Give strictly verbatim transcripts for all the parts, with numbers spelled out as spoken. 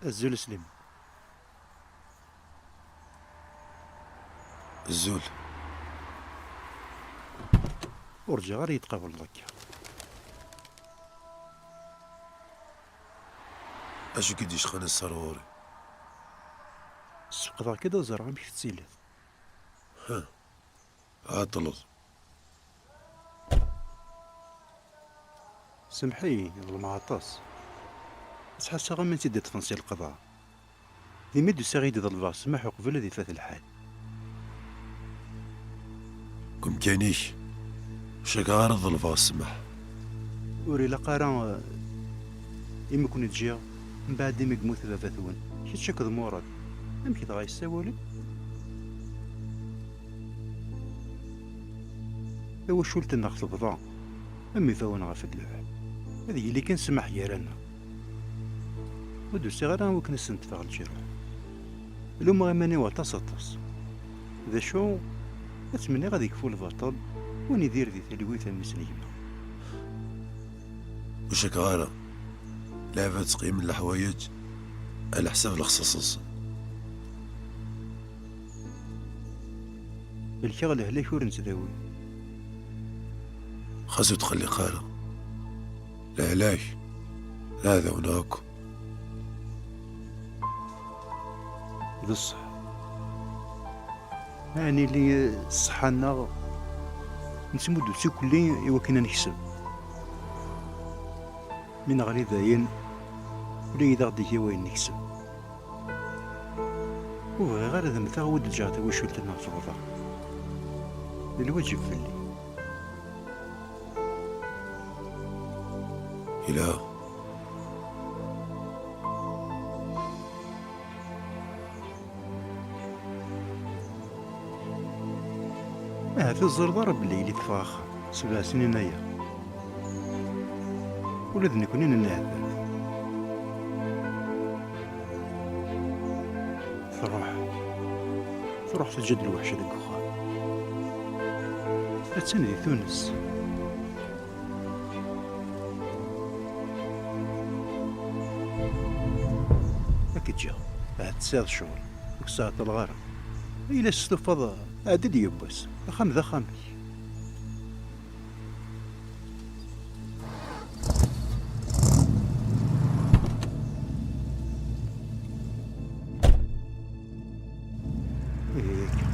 Azul a Slim. Azul. Ur ǧǧiɣ ara yi-tqableḍ akka. Acu i k-id-yecqan ass-a ar ɣur-i? Sfeqdeɣ-k-id ad ẓreɣ amek tettiliḍ. Ha, ɛeṭleḍ. Semmeḥ-iyi, ḍelmeɣ aṭas. Ttḥassaɣ am win tt-id-iṭṭfen si lqeḍeɛ. Dimi d-usiɣ i d-ḍelbeɣ ssmaḥ uqbel ad ifat lḥal. Deg umkan-ik, ur cukkeɣ ara ḍelbeɣ ssmaḥ. Ur ilaq ara, eh, imi ken-ǧǧiɣ, mbeɛd imi yemmut baba-twen, kečč akked Murad, amek dɣa yessawalen? Tawacult-nneɣ tebḍa, am ibawen ɣef lluḥ. Ad yili kan ssmaḥ gar-aneɣ. Ur d-usiɣ ara i wakken ad sentfeɣ lǧiruḥ. Lumeɣ iman-iw aṭas, aṭas. D acu, ad tmenniɣ ad ikfu lbaṭel, win idir di talwit a mmi-s n gma. Ur cukkeɣ ara. Lɛibad ttqeyyimen leḥwayeǧ ɛla ḥsab lexṣaṣ-nsen. Belkeɣ lehlak ur nettdawi. Xas ur tqelliq ara. Lehlak d aɛdaw-nneɣ akk. D ṣṣeḥ. Ma nili ṣṣeḥḥa-nneɣ, nettmuddu d tikkelli i wakken ad nekseb. Mi neɣli dayen, ula yid aɣ-d-iga wayen nekseb. Ur bɣiɣ ara ad mmteɣ, ur d-ǧǧeɣ tawacult-nneɣ tebḍa. D lwaǧeb fell-i. Ila. Ahat ur teẓriḍ ara belli yelli teffeɣ axxam sebɛa snin aya. Ula d nekkni nenneɛtab. Truḥ. Truḥ teǧǧa-d lweḥc deg uxxam. Attan di Tunes. Ad k-ǧǧeɣ, ahat tesɛiḍ ccɣel, ur k-sɛeṭṭleɣ ara. Yella testufaḍ, ɛeddi-d yiwwas, axxam d axxam-ik. Ihi akka.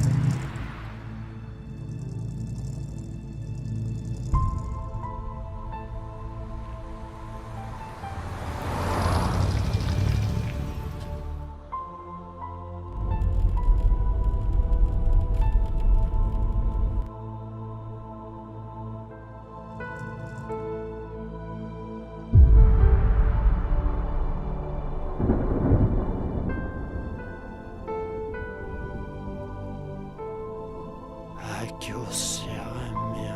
Ad k-weṣṣiɣ a mmi,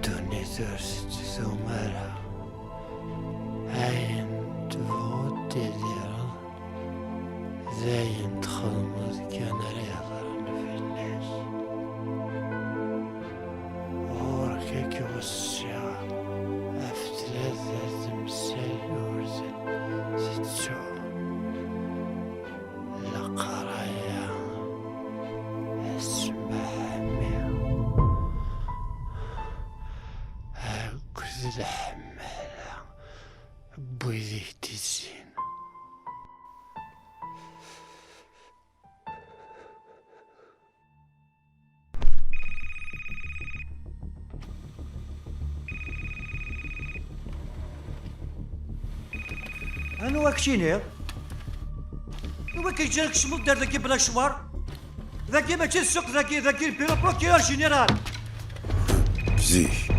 ddunit ur tettdum ara. Ayen tebɣuḍ tidireḍ, d ayen txedmeḍ kan ara iheḍren fell-ak. Ɣur-k ad k-weṣṣiɣ ɣef tlata temsal ur ten-tettuɣ. Leqraya, asmaḥ a mmi, akked leḥmala n wid i k-d-izzin. Anwa k-iniɣ? Anwa k-yeǧǧan kecmeḍ-d ar dagi bla ccwer? Dagi mačči d ssuq, dagi, dagi n bureau procureur général. Zik.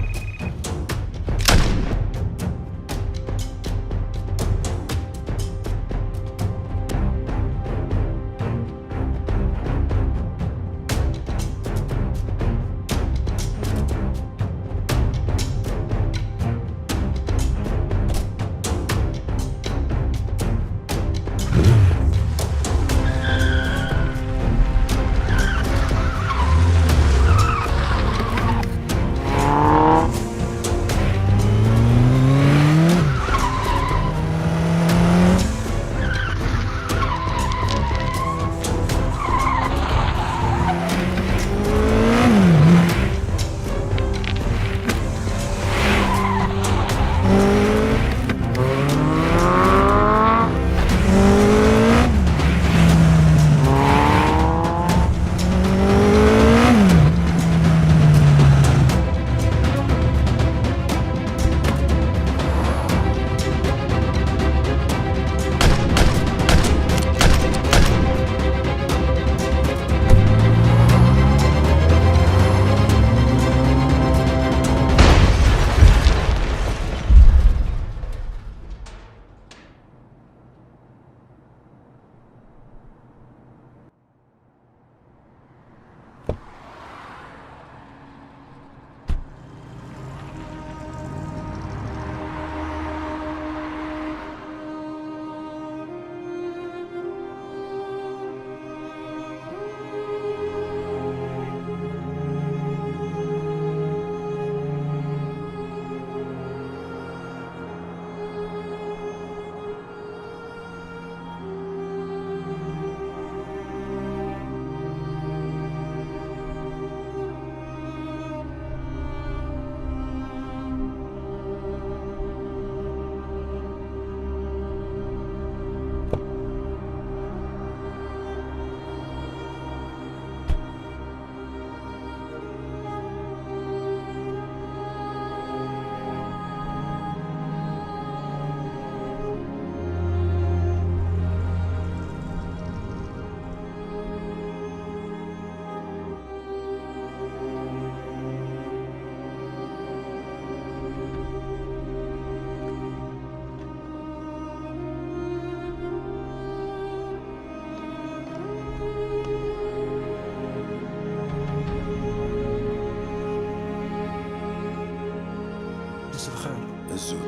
S lxir. Azul.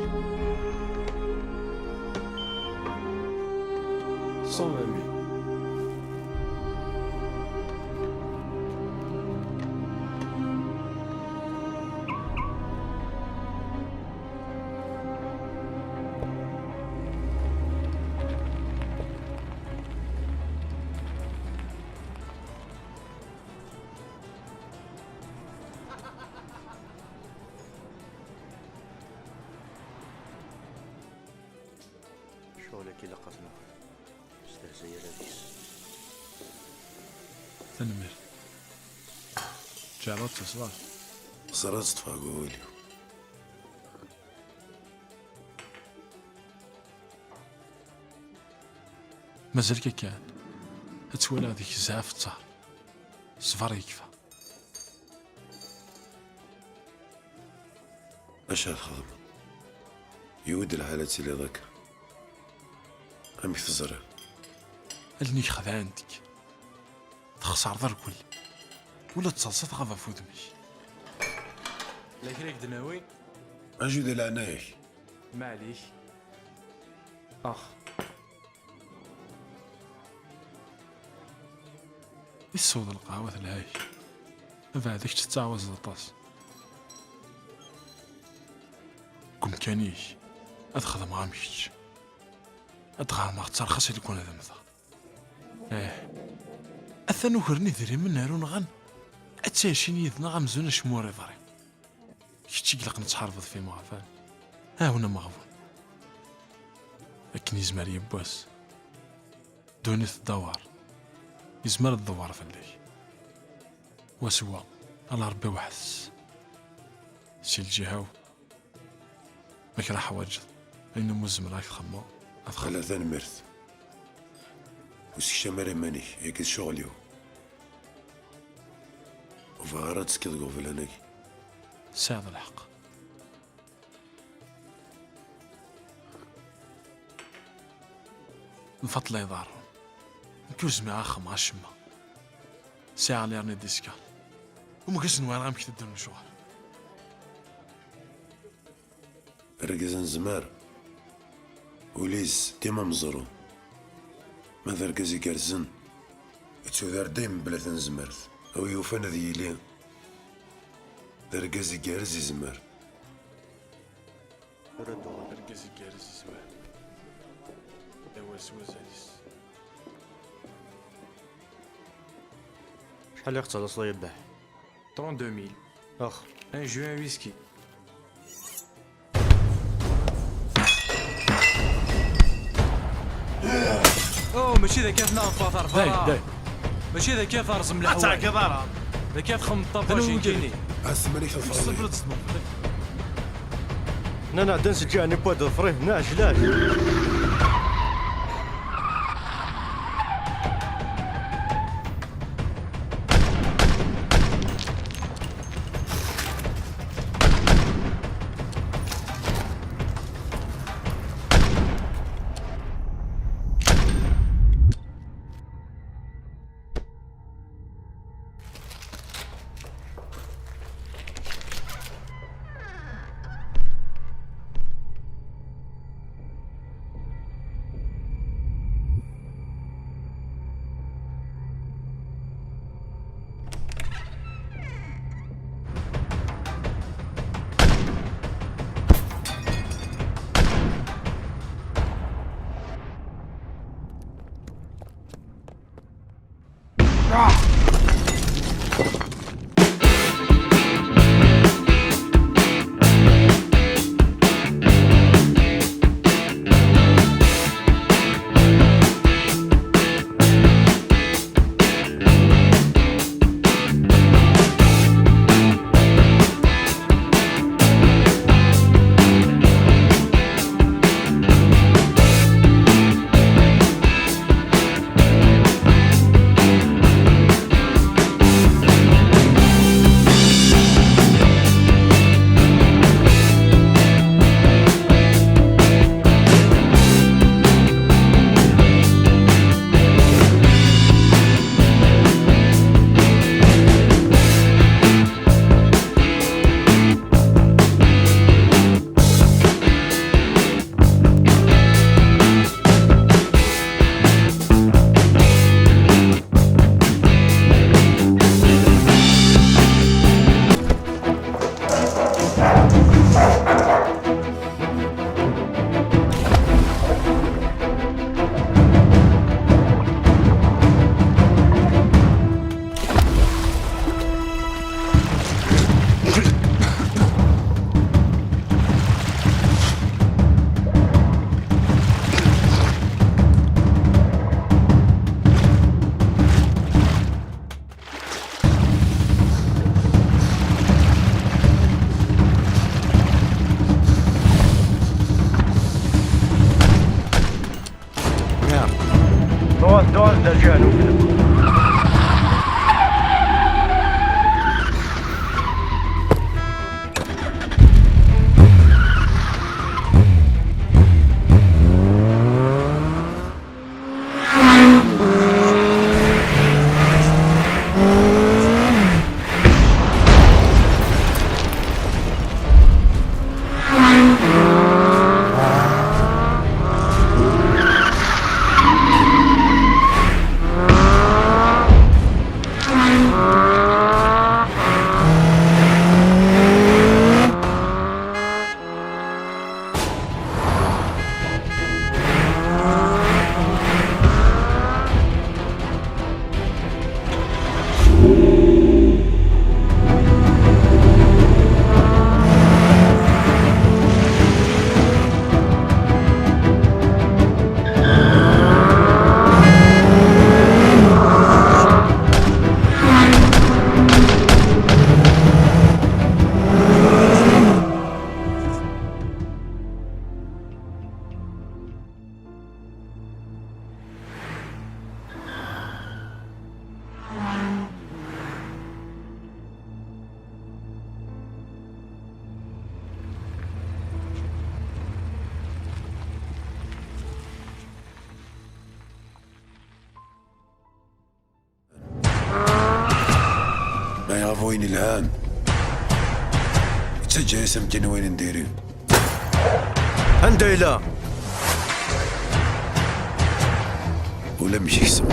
Cent vingt mille. Ccɣel-agi ilaq ad t-naɣ. Stehzay ara deg-s. Tanemmirt. Ǧeɛleɣ d tasɣart. Ẓriɣ ad ṭṭfeɣ deg wawal-iw. Mazal-k kan. Ad twalaɣ deg-k zɛaf ttaṛ. Ṣṣber yekfa. Acu ara txedmeḍ? Yuwi-d lḥal ad tiliḍ akka. Amek teẓriḍ? Allen-ik xedɛent-k. Txeṣreḍ rkul. Ula d taḍsa tɣab ɣef wudem-ik. La kra i k-d-nawi? Aju di leɛnaya-k. Maɛlic. Ax. Isseweḍ lqahwa telha-k. Abeɛda kečč tettɛawazeḍ aṭas. Deg umkan-ik, ad xedmeɣ am kečč. Ad d-ɣermeɣ tterxas i lekwan ad mmteɣ. Ih. Atan ukren idrimen ar unɣan. Ad ttɛicin yid-neɣ amzun acemma ur iḍri. Kečč i ilaqen ad tḥarbeḍ f imeɣban. Ɛawen ameɣbun. Akken yezmer yiwwas. Ddunit tdawar. Yezmer ad tdewwer fell-ak. Wa s wa, ala Rebbi weḥd-s. Si lǧiha-w, ma kra ḥwaǧeḍ, ayen umi zemreɣ ad k-xedmeɣ, ad xedmeɣ. Ala tanemmirt. Ur sekcam ara iman-ik, yagi d ccɣel-iw. Ur bɣiɣ ara ad tekkiḍ deg uɣbel-agi. Tesɛiḍ lḥeqq. Lfaṭla iḍerrun. Nekk ur zmireɣ ad xedmeɣ acemma. Sɛiɣ lirni diska. Umgas n wayeḍ amek teddun lecɣal. Argaz n zzmer, ul-is dima meẓru. Ma d argaz igerrzen, ittuder dayem mebla tanezmert. A wi yufan ad yili d argaz igerrez izmer. Argaz igerrez izmer. D awal s wazal-is. Acḥal i ɣ-tettalaseḍ ay abbaḥ? Trente-deux mille. Ax. Un juin whisky. Oh, mačči d akka ad neffeɣ terfara. Day, day. Mačči d akka ad terẓem leḥwal. Ad tɛeggeḍ ara. D akka ad txedmeḍ tabacin kini. Asemmer-ik ad tfeḍli. Nna nɛedda nsejjaɛ ni pwa d ḍefri, neɛjel-ak. Ma iɣef wayen ilhan, yettaǧǧa-yas amkan i wayen n diri. Anda yella? Ulamek yekcem.